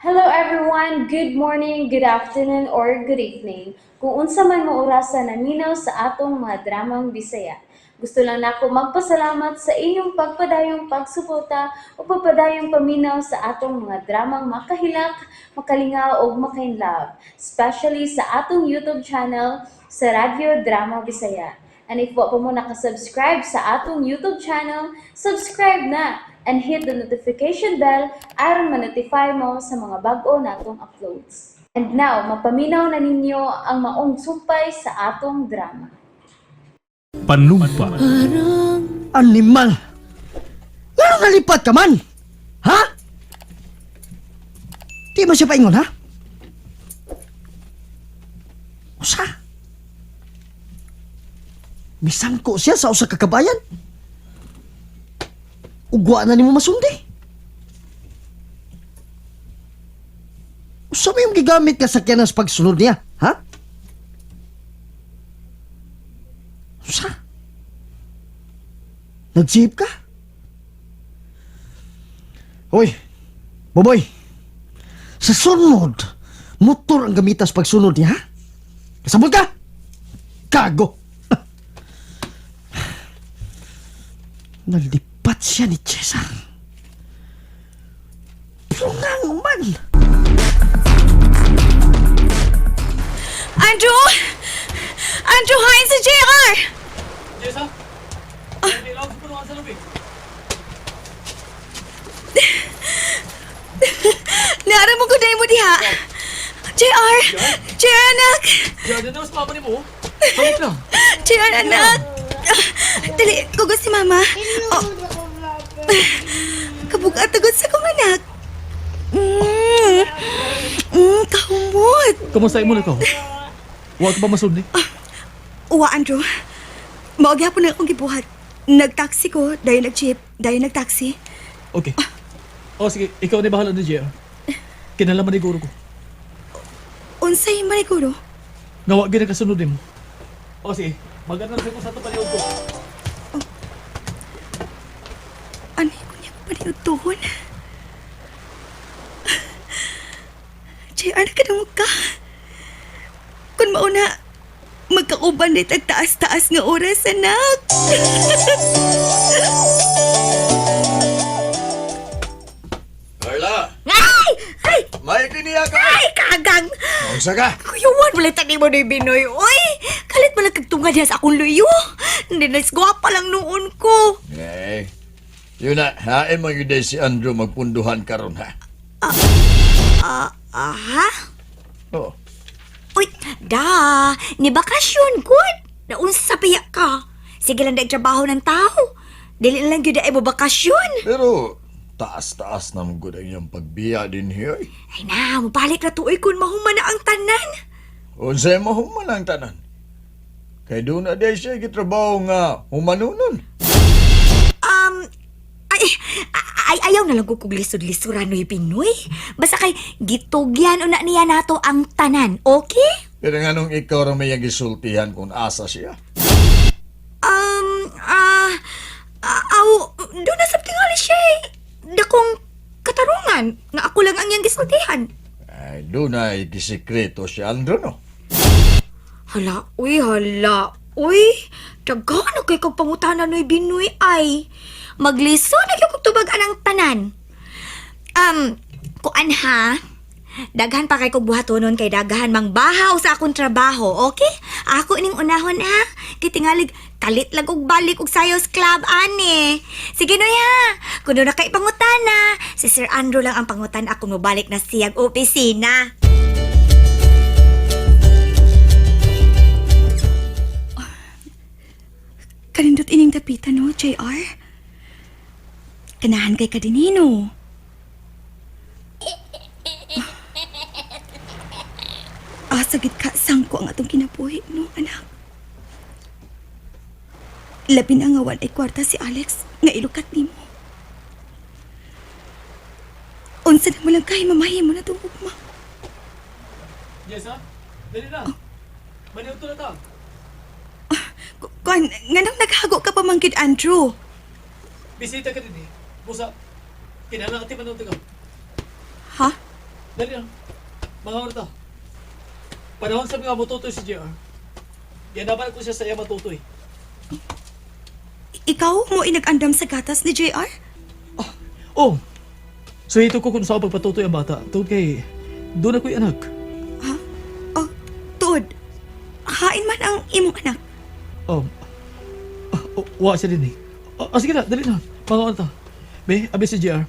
Hello everyone! Good morning, good afternoon, or good evening. Kung unsa man mo orasa naminaw sa atong mga dramang Bisaya. Gusto lang nako magpasalamat sa inyong pagpadayong pagsuporta o pagpadayong paminaw sa atong mga dramang makahilak, makalingaw ug makainlove, especially sa atong YouTube channel sa Radyo Drama Bisaya. And if wa pa mo nakasubscribe sa atong YouTube channel, subscribe na and hit the notification bell aron ma-notify mo sa mga bag-o natong uploads. And now, mapaminaw na ninyo ang maong sumpay sa atong drama. Panumpa. Animal! Ngano nalipat ka man? Ha? Di mo siya paingon, ha? Usa? Misangko siya sa usa ka kabayan? Ugwa na nimo masundi. Usa may yung gigamit ka sakyanan sa pagsunod niya, ha? Usa? Nag-jeep ka? Hoy, Boboy. Sa sunod, motor ang gamitas pagsunod niya, ha? Kasabot ka? Gago! Nalipat siya ni Cesar. Pero nga man. Andrew! Andrew, hain si JR! Jessa? Hindi lang sa punuan sa lobby. Naara mo ko dahil mo diha. JR! JR, anak! Diyan na mas mama ni mo. Balik na. JR, anak! Dali, kugo si mama. Oh. Kabugat agad sa kong anak. Kahumot. Kamusta mo na ikaw? Huwag ka ba masundi? Uwa, Andrew. Mao gyapon na akong gibuhat. Nagtaxi ko, dayon nag-jeep, dayon nagtaxi. Okay. O sige, ikaw na bahala ni JR. Kinalaman ni guro ko. Unsay maniguro? Nga wa gyud kasunod nimo. O sige, mag-ano na ko sa ato paliod ko. Ano yung kunya ko paniudtuhon? JR, nakadungog ka. Kung mauna, magkauban na itag taas-taas nga oras, anak. Carla! Ay! Ay! May kiniya ka! Ay, kagang! Unsa ka? Kuyuan, wala tani mo na Binoy. Uy! Kalit mo lang kagtunga diya sa akong luyo. Hindi na gwapa lang noon ko. Eh, yun na, hain mo yun si Andrew magpunduhan karon ha. Aha? Oo. Uy, da, ni bakasyon, good. Naunsa piya ka. Sige lang trabaho ng tao. Dili na lang gyud ay mo bakasyon. Pero, taas-taas na mong ang iyang pagbiya din hiyoy. Ay na, mabalik na tuoy kun mahuman na ang tanan. Unsay mo human ang tanan. Kay doon na day siya gitrabaho nga humanunon. Ay, ay, ayaw na lang ko kog lisod-lisuran noy Pinoy. Basta kay gitugyan una niya nato ang tanan, okay? Pero nga nung ikaw ra may gisultihan kung asa siya. Aw, doon na sa tingali siya eh. Dakong katarungan nga ako lang ang iyang gisultihan. Ay, doon ay gisikreto si Andrew no. Hala, uy, hala. Uy, daghan na kay kag pangutana noy Binoy ay. Magliso na gyud kog tubag anang tanan. Kuan ha? Daghan pa kay kog buhatonon kay daghan mang bahaw sa akong trabaho, okay? Ako ining unahon ha. Kay tingalig kalit lang og balik og Sayos Club ani. Sige noy ha. Kuno na kay pangutana, si Sir Andrew lang ang pangutan ako mobalik na siyag opisina. Kanindot ining dapitan no, JR? Kanahan kay kadinino. Asa gid ka sangko ang atong kinabuhi no, anak. Labi na nga ay kwarta si Alex nga ilukat nimo. Unsa na mo lang kay mamahimo na tong ugma. Jessa, dali na. Maniod to na ta. Kuan, nganong naghago ka pa man gid, Andrew? Bisita ka din eh. Busa, kinahanglan ka ti manood ka. Ha? Dali na. Mga oras ta. Panahon sa mga matutoy si JR. Ganaban ko siya sa iya matutoy. Ikaw mo inag-andam sa gatas ni JR? Oh! So ito ko kung saan pagpatutoy ang bata. Tungkol kay, doon ako'y anak. Ha? Oh, tuod. Hain man ang imong anak. Oh. Oh, wa siya din eh. Oh, sige na, dali na. Mga oras ta. Be, abi si JR.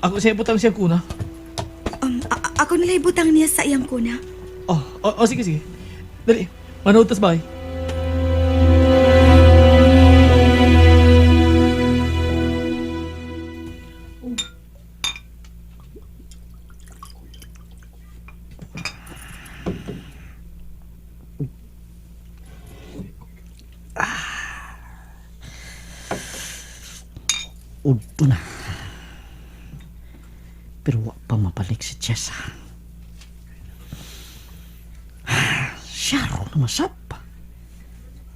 Ako siya butang siya kuna. Ako nalay butang niya sa iyang kuna. Oh, oh, oh, sige, sige. Dali, manood tas bye. Udto na. Pero wa pa mabalik si Jessa. Siya ro na masap.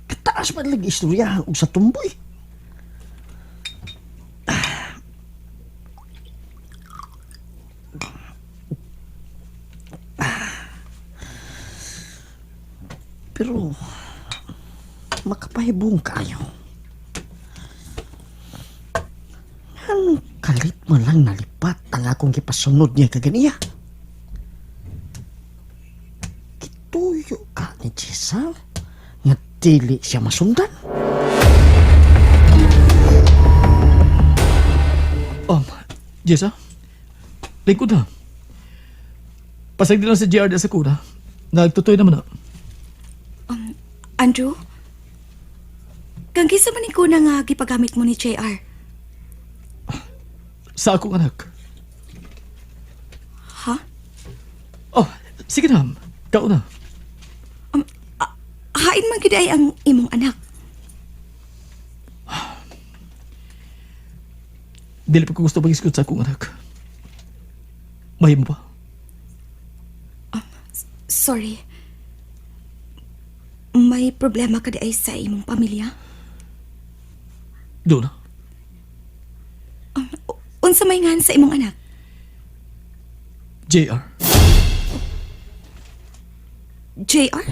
Kataas man lagi istoryahan og sa tumboy. Pero makapahibong kayo. Anong kalit man lang nalipat ang akong gipasunod niya kaganiya? Gituyo ka ni Jessa nga dili siya masundan. Jessa, lingkod na. Pasag din lang si JR sa kuna. Nagtutoy naman na. Andrew? Kang kisa man ni kuna nga gipagamit mo ni JR? Sa akong anak. Ha? Oh, sige na. Kao na. Hain man gid ay ang imong anak. Dili pa ko gusto mag-iskut sa akong anak. Mahimo ba? Sorry. May problema ka di ay sa imong pamilya? Doon na. Unsa may ngan sa imong anak? JR. JR?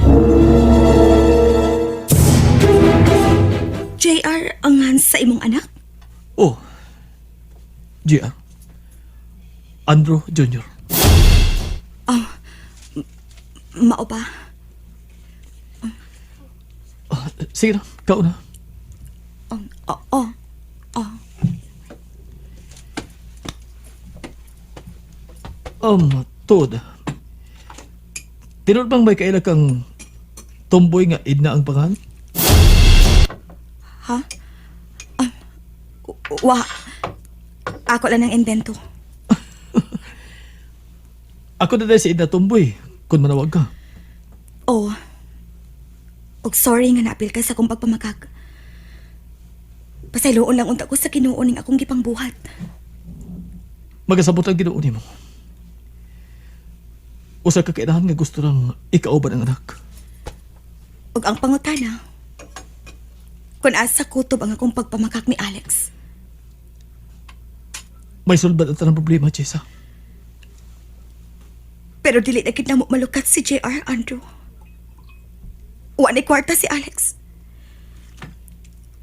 JR ang ngan sa imong anak? Oh. JR. Andrew Jr. Mao ba? Oh, sige na. Kao na. Oo. Oh, Tuod. Tinuod bang may kaila kang tomboy nga idna ang pangan? Ha? Wa. Ako lang ang invento. Ako na dahil si Edna Tomboy, kung manawag ka. Oh. Og sorry nga naapil ka sa akong pagpamakak. Pasayloon lang unta ko sa Ginoo ning akong gipangbuhat. Magasabot ang Ginoo nimo. Usa ka kainahan nga gusto lang ikauban ang anak. Ug ang pangutana, kung asa kutob ang akong pagpamakak ni Alex. May sulbad ang tanang problema, Jessa. Pero dili na gid namo malukat si JR, Andrew. Wa ni kwarta si Alex.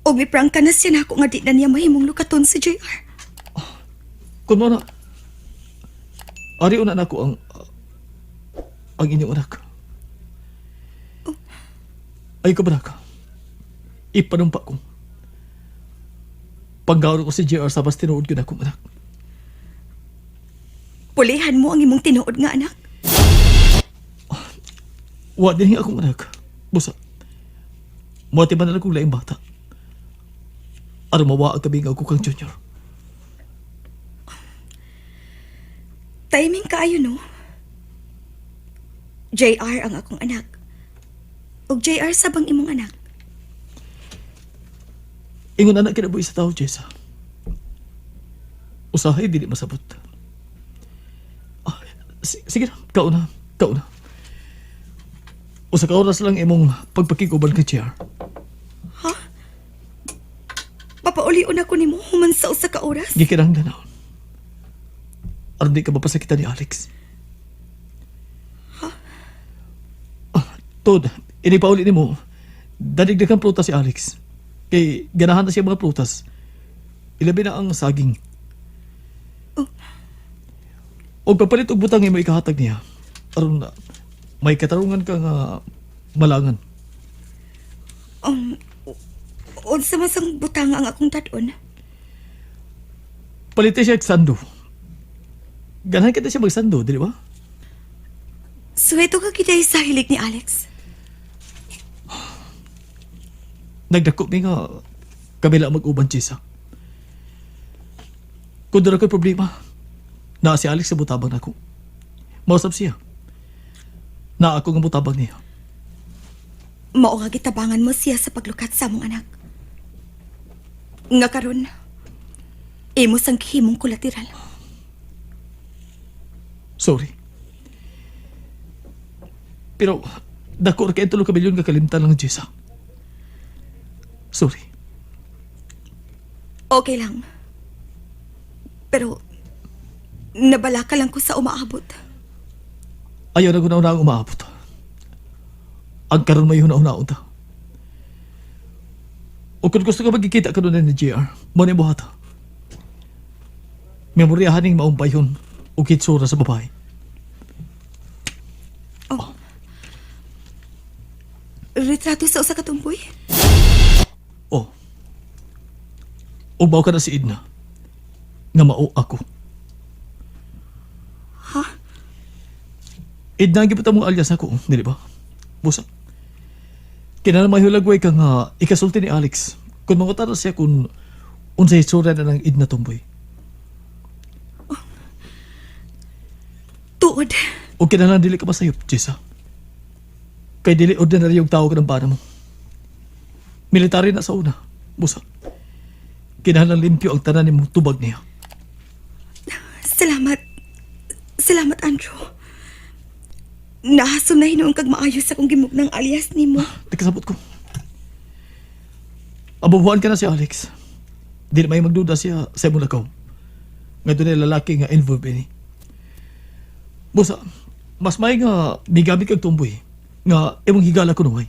Ug miprangka na siya nako nga di na niya mahimong lukaton si JR. Kung mo na, ari una nako ang inyong anak. Ay ko ba naka? Ipanumpa ko. Panggawin ko si JR sa bas tinuod yun akong anak. Pulihan mo ang imong tinuod nga anak. Wa din akong anak. Busa. Muati ba na lang kong laing bata? Aron mawa ang kabingaw ko kang Junior. Timing kaayo no. JR ang akong anak. Ug JR sa bang imong anak. Ingon anak kinabuhi sa tao, Jessa. Usahay, dili masabot. Ah, sige na, kauna, kauna. Usa ka oras lang imong pagpakiguban kay JR. Ha? Papaulion ako nimo human sa usa ka oras. Gikinahanglan na. Aron di ka mapasakitan ni Alex. Tod, inipauli nimo. Dadigdag kang prutas si Alex. Kay ganahan na siya mga prutas. Ilabi na ang saging. Og pagpalit og butang imo ikahatag niya. Aron na may katarungan ka nga malangan. Unsa man sang butang ang akong dadon? Palite siya og sando. Ganahan kita siya magsando, dili ba? Suweto ka kita sa hilig ni Alex. Nagdako mi nga kabila mag-uban, Jessa. Kung doon ako'y problema, naa si Alex sa butabang nako. Mausap siya. Na ako nga butabang niya. Mao nga gitabangan mo siya sa paglukat sa among anak. Nga karon, imo sang gihimong kolateral. Sorry. Pero dako ra kay tulo ka milyon nga kalimtan lang, Jessa. Sorry. Okay lang. Pero nabalaka lang ko sa umaabot. Ayaw na ko na ang umaabot. Ang karon may huna-hunaon ta. O kung gusto ka magkikita ka doon ni JR, mo na buhata. Memoryahan ning maong payon o kitsura sa babae. Retrato sa usa ka tumboy? O. Ubaw ka na si Edna. Nga mao ako. Ha? Edna, ang gibuta mong alias ako, dili ba? Busa. Kinahanglan mahulagway ka nga ikasulti ni Alex. Kung mangutana siya kung unsay itsura na ng Edna Tumboy. Tuod. O kinahanglan dili ka masayop, Jessa. Kay dili ordinary yung tao ka ng bana mo. Military na sa una. Busa. Kinahanglan limpyo ang tanan nimong tubag niya. Salamat. Salamat, Andrew. Nahason na hinuong kag maayos sa akong gimugnang alias nimo. Nagkasabot ko. Abubuhan ka na si Alex. Di na may magduda siya sa imong lakaw. Nga doon ay lalaki nga involved ini. Busa, mas may nga migamit kag tumboy nga imong higala kunuhay.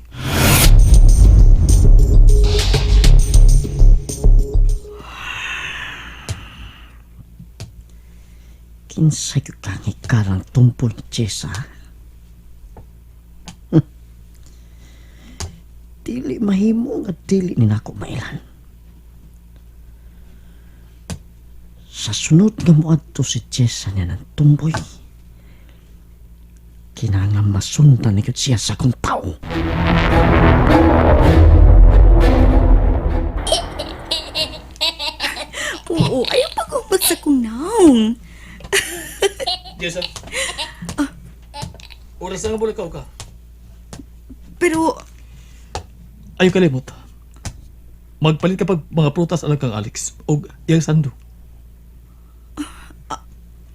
Kinsay ko kang ikarang tumpol ni Jessa. Dili mahimo nga dili ni nako mailan. Sa sunod nga moadto si Jessa niya ng tumboy. Kinahanglan masundan ni gyud siya sa akong tao. Oo, ayaw pag sa kong naong. Jessa. Oras na nga bulakaw ka. Pero, Ayaw kalimot. Magpalit ka pag mga prutas alang kang Alex o iyang sando.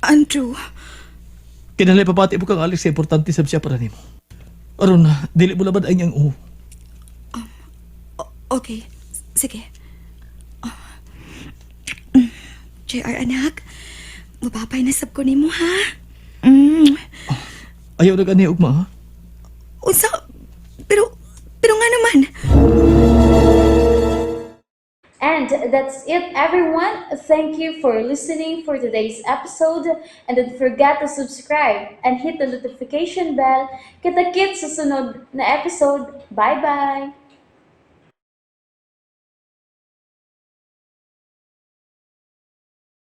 Andrew, Kinahanglan ipabati mo kang Alex kay importante sab siya para nimo. Aron na, dili mo labad ang iyang uho. Okay. Sige. Oh. JR, anak. Mababay na sab ko nimo, ha? Mm. Ayaw na gani ugma ha. Unsa? Pero nga naman. And that's it, everyone. Thank you for listening for today's episode. And don't forget to subscribe and hit the notification bell. Kita-kits sa sunod na episode. Bye-bye!